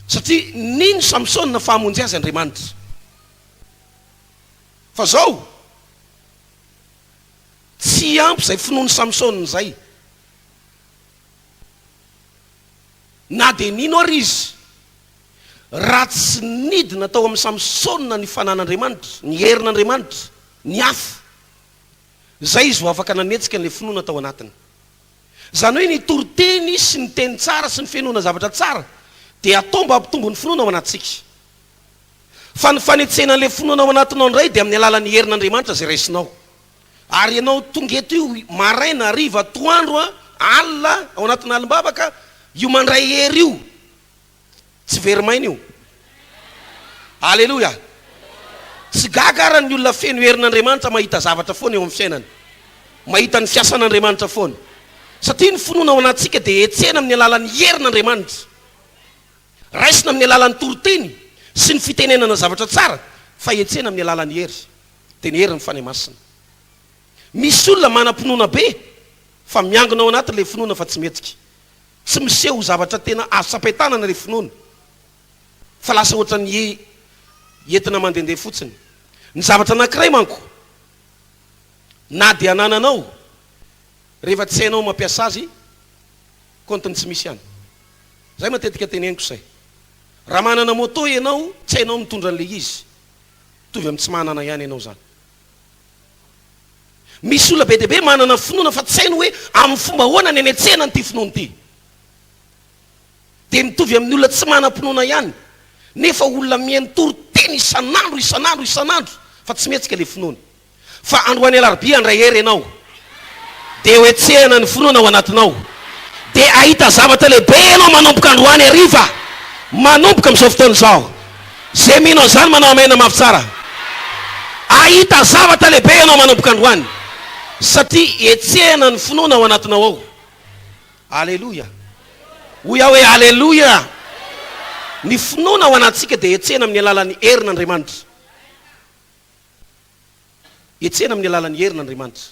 Satria nino Samsona fa hamonjy azy Andriamanitra. Fa izao, tsy ampy izay finoan'i Samsona izay. Na dia nino ary izy, raha tsy nidina tao amin'i Samsona ny fanan'Andriamanitra, ny herin'Andriamanitra, ny afo, izay izy vao afaka nanetsika an'ilay finoana tao anatiny. Izany hoe ny toriteny sy ny teny tsara sy ny fihenoana zavatra tsara dia atao mba hampitombo ny finoana ao anatintsika. Fa ny fanetsehana an'ilay finoana ao anatinao indray dia amin'ny alalan'ny herin'Andriamanitra izay raisinao. Ary ianao tonga eto io maraina, hariva, atoandro, alina, ao anatin'ny alim-bavaka, io mandray hery io, tsy very maina io. Aleloia! Tsy gaga ara ny olona feno herin'Andriamanitra mahita zavatra foana eo amin'ny fiainany. Mahita ny fiasan'Andriamanitra foana. Satria ny finoana ao anatintsika dia hetsehina amin'ny alalan'ny herin'Andriamanitra. Raisina amin'ny alalan'ny toriteny sy ny fitenenana zavatra tsara, fa hetsehina amin'ny alalan'ny hery. Dia ny herin'ny Fanahy Masina. Misy olona manam-pinoana be fa miangona ao anatiny ilay finoana fa tsy mihetsika. Tsy miseho ho zavatra tena azo tsapain-tanana ilay finoana fa lasa ohatran'ny entina mandehandeha fotsiny. Ny zavatra anankiray manko na dia anananao rehefa tsy hainao mampiasa azy kaontiny tsy misy ihany. Izay matetika teneniko izay. Raha manana moto ianao tsy hainao mitondra an'ilay izy. Mitovy amin'ny tsy manana ihany ianao izany. Misy olona be dia be manana finoana fa tsy hainy hoe amin'ny fomba ahoana ny hanetsehana an'ity finoana ity. Dia mitovy amin'ny olona tsy manam-pinoana ihany, nefa olona mihaino toriteny. miteny isan'andro isan'andro isan'andro fa tsy mihetsika le finoana. Fa androany alarobia handray hery ianao, dia ho hetsehana ny finoana ao anatinao, dia hahita zavatra lehibe ianao manomboka androany hariva, manomboka amin'izao fotoana izao. Izay mino an'izany manao amena mafy tsara. Hahita zavatra lehibe ianao manomboka androany, satria hetsehana ny finoana ao anatinao ao. Aleloia! Hoy aho hoe aleloia! Ny finoana ao anatintsika dia hetsehana amin'ny alalan'ny herin'Andriamanitra. Hetsehina amin'ny alalan'ny herin'Andriamanitra.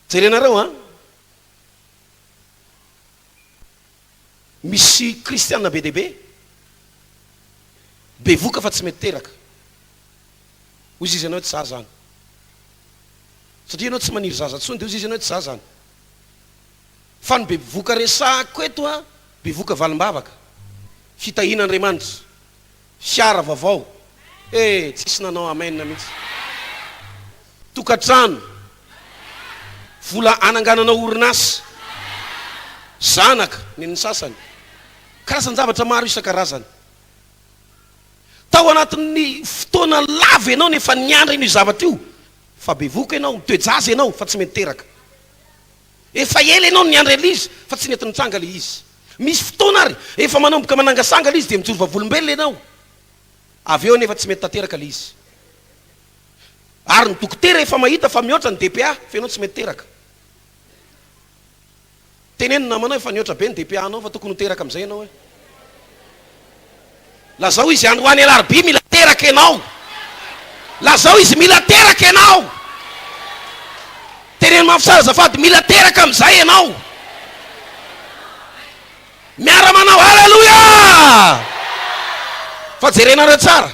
Jerenareo an! Misy kristiana be dia be, bevoka fa tsy mety teraka. Hoy izy ianao hoe tsy za zany. Satria ianao tsy maniry zaza intsony dia hoy izy ianao hoe tsy za zany. Fa ny bevoka resahako eto an, bevoka valim-bavaka, fitahian'Andriamanitra. Fiara vaovao eh tsisy nanao amen mihitsy. Tokatrano, vola hanangananao orinasa, zanaka nen'ny sasany, karazan-javatra maro isan-karazany. Tao anatin'ny fotoana lava ianao no efa niandry an'io zavatra io fa bevohoka ianao, mitoe-jaza ianao fa tsy mety teraka. Efa ela ianao no niandry an'ilay izy fa tsy nety nitranga ilay izy. Misy fotoana ary efa manomboka manangasanga ilay izy dia mijoro vavolombelona ianao. Avy eo anefa tsy mety tanteraka ilay izy. Ary ny dokotera efa mahita fa mihoatra ny DPA fa ianao tsy mety teraka. Teneno ny namanao efa nihoatra be ny DPA nao fa tokony ho teraka amin'izay ianao e. Lazao izy androany alarobia mila teraka ianao. Lazao izy mila teraka ianao. Teneno mafy tsara azafady mila teraka amin'izay ianao. Miara manao haleloia! Fa jerenareo tsara.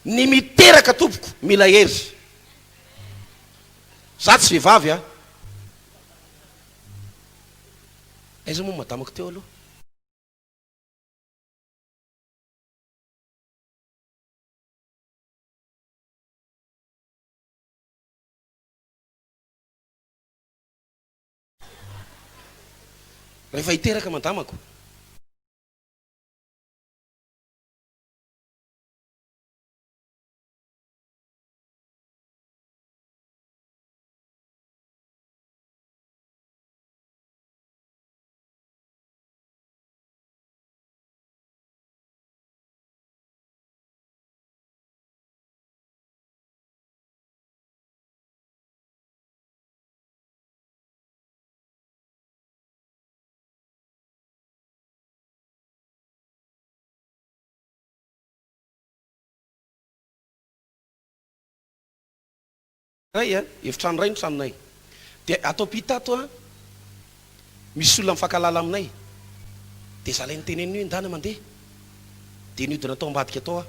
Ny miteraka tompoko mila hery. Za tsy vehivavy a. Aiza moa madamako teo aloha? Rehefa hiteraka madamako. Iray a, efitrano iray ny tranonay. Dia ato ampita ato a, misy olona mifankahalala aminay. Dia za ilay niteneniny hoe ndana mandeha. Dia nihodina tao ambadika tao aho.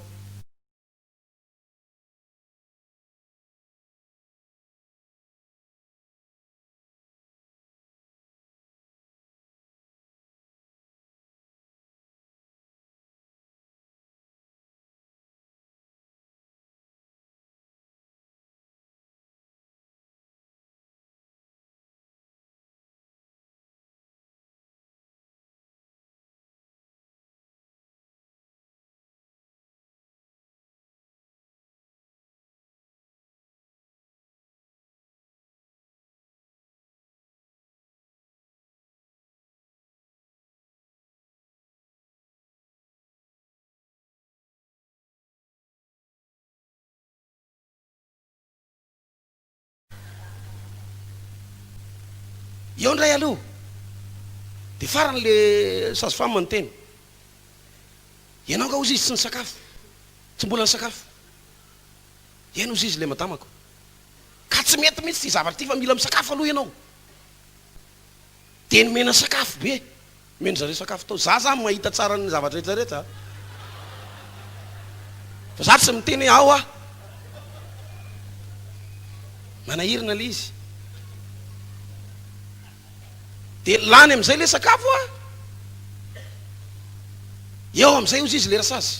Eo indray aloha dia farany le sage femme niteny, ianao nga ozy izy tsy nisakafo, tsy mbola nisakafo, eny ozy izy le madamako, ka tsy mety mihitsy ity zavatra ity fa mila misakafo aloha ianao, dia nomena sakafo be. Omeny zareo sakafo tao. Za zany mahita tsara ny zavatra rehetra rehetra a. Fa za tsy miteny hoe ao aho. Manahirana le izy. De lany amizay le sakafo a. Eo amizay ozy izy le rasazy.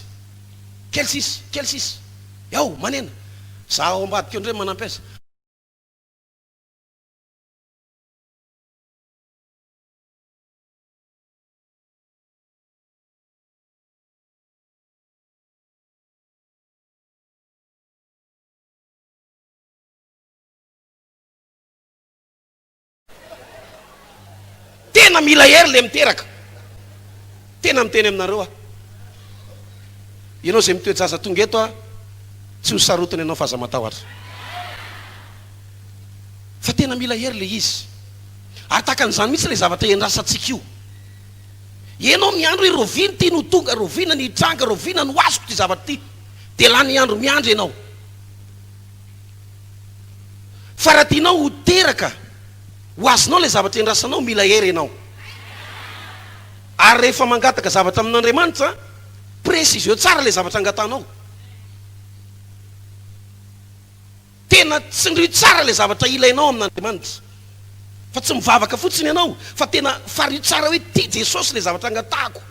Kely sisa, kely sisa. Eo, manena. Za ao ambadika eo ndray manampy azy. Tena mila hery le miteraka. Tena miteny aminareo aho. Ianao izay mitoe-jaza tonga eto aho, tsy ho sarotiny ianao fa aza matahotra. Fa tena mila hery le izy. Ary tahaka an'izany mihitsy ilay zavatra iandrasantsika io. Ianao miandry hoe rahoviana ity no tonga, rahoviana ny hitranga, rahoviana no azoko ity zavatra ity. Dia lany andro miandry ianao. Fa raha tianao ho teraka, ho azonao ilay zavatra iandrasanao, mila hery ianao. Ary rehefa mangataka zavatra amin'Andriamanitra, préciseo tsara ilay zavatra angatahanao. Tena tsindrio tsara ilay zavatra ilainao amin'Andriamanitra. Fa tsy mivavaka fotsiny ianao, fa tena fario tsara hoe ity Jesosy ilay zavatra angatahako.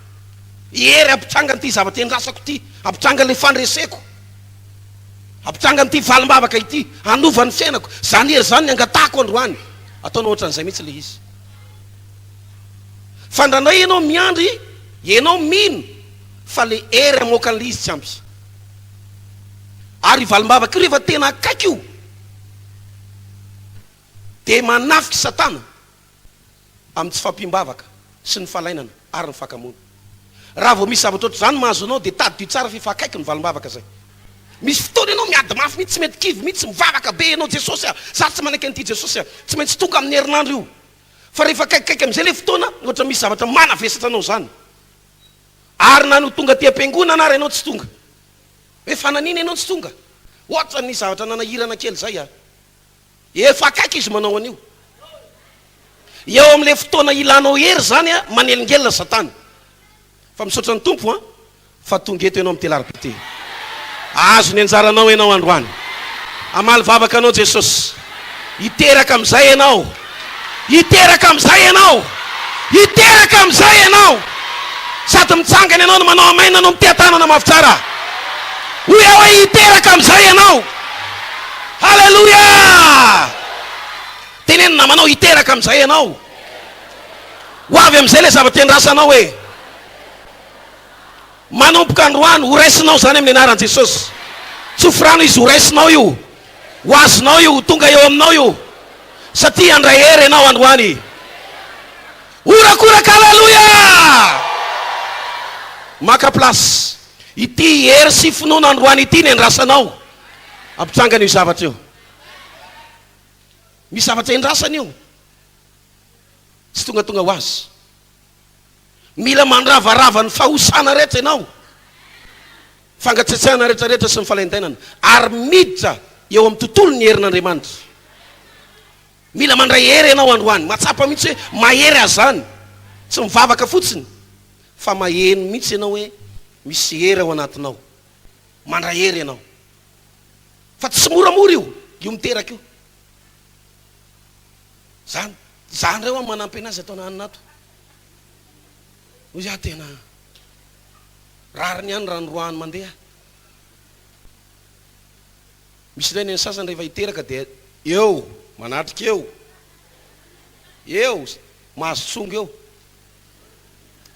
Hery hampitranga an'ity zavatra iandrasako ity, hampitranga ilay fandreseko, hampitranga an'ity valim-bavaka ity, hanova ny fiainako. Izany hery izany ny angatahako androany. Ataonao ohatran'izay mihitsy ilay izy. Fa indraindray ianao miandry, ianao mino fa ilay hery hamoaka an'ilay izy tsy ampy. Ary io valim-bavaka io rehefa tena akaiky io dia manafika i Satana amin'ny tsy fahampiam-bavaka sy ny falainana ary ny fakamoana. Raha vao misy zavatra ohatr'izany mahazo anao dia tadidio tsara fa efa akaiky ny valim-bavaka izay. Misy fotoana ianao miady mafy mihitsy, tsy mety kivy mihitsy, mivavaka be ianao, Jesosy a, za tsy manaiky an'ity Jesosy a, tsy maintsy tonga amin'ny herinandro io. Fa rehefa akaikikaiky amin'izay ilay fotoana, ohatra misy zavatra manavesatra anao izany. Ary na no tonga aty am-piangonana ary ianao tsy tonga. Hoe fa nanina ianao tsy tonga? Ohatran'ny zavatra nanahirana kely izay a. Efa akaiky izy manao an'io. Eo amin'ilay fotoana ilanao hery izany a, manelingelina Satana. Fa misaotra ny Tompo an. Fa tonga eto ianao amin'ity alarobia ity. Ahazo ny anjaranao ianao androany. Hamaly vavaka anao Jesosy. Hiteraka amin'izay ianao. Hiteraka amin'izay ianao. Hiteraka amin'izay ianao. Sady mitsangana ianao no manao amen no miteha-tanana mafy tsara. Hoy aho hoe hiteraka amin'izay ianao. Haleloia! Teneno ny namanao hiteraka amin'izay ianao. Ho avy amin'izay ilay zavatra iandrasanao e. Manomboka androany, ho raisinao izany amin'ny anaran'i Jesosy. Tsofy rano izy, ho raisinao io. Ho azonao io, ho tonga eo aminao io. Satria handray hery ianao androany. Horakoraka Aleloia! Maka place. Ity hery sy finoana androany ity ny andrasanao. Ampitsangana io zavatra io. Misy zavatra endrasana io. Tsy tongatonga ho azy. Mila mandravarava ny fahosana rehetra ianao, fangatsiatsiahana rehetra rehetra sy ny falaintainana, ary miditra eo amin'ny tontolon'ny herin'Andriamanitra. Mila mandray hery ianao androany, mahatsapa mihitsy hoe mahery azy izany. Tsy mivavaka fotsiny, fa maheno mihitsy ianao hoe misy hery ao anatinao. Mandray hery ianao. Fa tsy moramora io, io miteraka io. Zany, za ndray hoa manampy anazy ato ananona ato. Hoy aho tena rariny ihany raha noroahany mandeha. Misy indray ny an'ny sasany rehefa hiteraka dia eo, manatrika eo, eo, mahazo tsongo eo.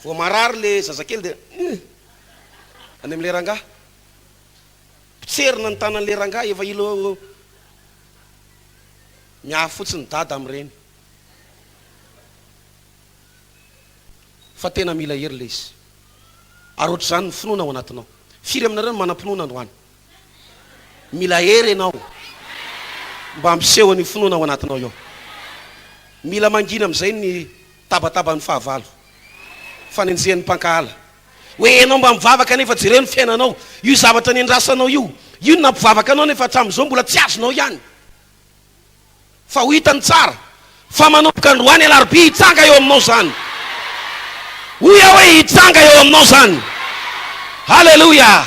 Vao marary le zazakely dia any amin'ilay rangahy. Potserina ny tanan'ilay rangahy efa ilo miahy fotsiny dada amin'ireny. Fa tena mila hery ilay izy. Ary ohatr'izany ny finoana ao anatinao. Firy aminareo no manam-pinoana androany? Mila hery ianao mba hampiseho an'io finoana ao anatinao io. Mila mangina amin'izay ny tabataban'ny fahavalo, fanenjehan'ny mpankahala. Hoe ianao mba mivavaka nefa jereo ny fiainanao. Io zavatra niandrasanao io, io no nampivavaka anao nefa hatramin'izao mbola tsy azonao ihany. Fa ho hitany tsara fa manomboka androany alarobia hitsanga eo aminao izany. Hoy aho hoe hitsanga eo aminao izany. Haleloia!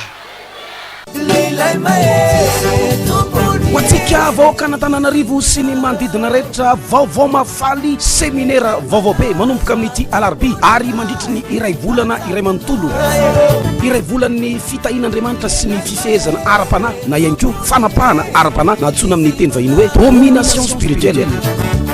Ho antsika vahoakan'Antananarivo sy ny manodidina rehetra, vaovao mahafaly, seminera vaovao be manomboka amin'ity alarobia ary mandritry ny iray volana iray manontolo. Iray volan'ny fitahian'Andriamanitra sy ny fifehezana ara-panahy na ihany koa fanapahana ara-panahy na antsoina amin'ny teny vahiny hoe domination spirituelle.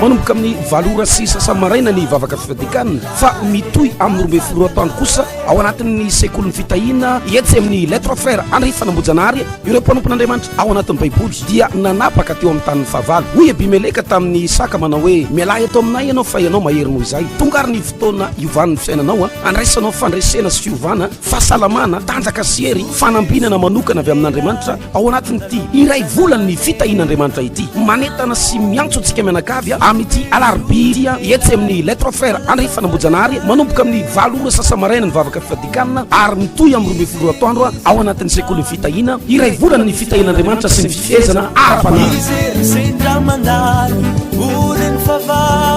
Manomboka amin'ny valo ora sy sasany maraina ny vavaka fifadian-kanina fa mitohy amin'ny 12 ora atoandro kosa ao anatin'ny sekolin'ny fitahiana etsy amin'ny Les Trois Frères Andrefanambojanahary. Ireo mpanompon'Andriamanitra ao anatin'ny Baiboly dia nanapaka teo amin'ny tanin'ny fahavalo. Hoy Abimeleka tamin'i Isaka manao hoe, Mialà eto aminay ianao fa ianao mahery noho izahay. Tonga ary ny fotoana hiovan'ny fiainanao, handraisanao fandresena sy fiovana, fahasalamana, tanjaka sy hery, fanambinana manokana avy amin'Andriamanitra ao anatin'ity iray volan'ny fitahian'Andriamanitra ity. Manentana sy miantso antsika mianakavy amin'ity alarobia ity etsy amin'ny Les Trois Frères Andrefanambojanahary manomboka amin'ny valo ora sasa-maraina ny vavaka fifadian-kanina ary mitohy amin'ny 12 ora atoandro ao anatin'ny sekolin'ny fitahiana iray volana ny fitahian'Andriamanitra sy ny fifehezana ara-panahy. Izy sendra mandalo, orin'ny fahavalo.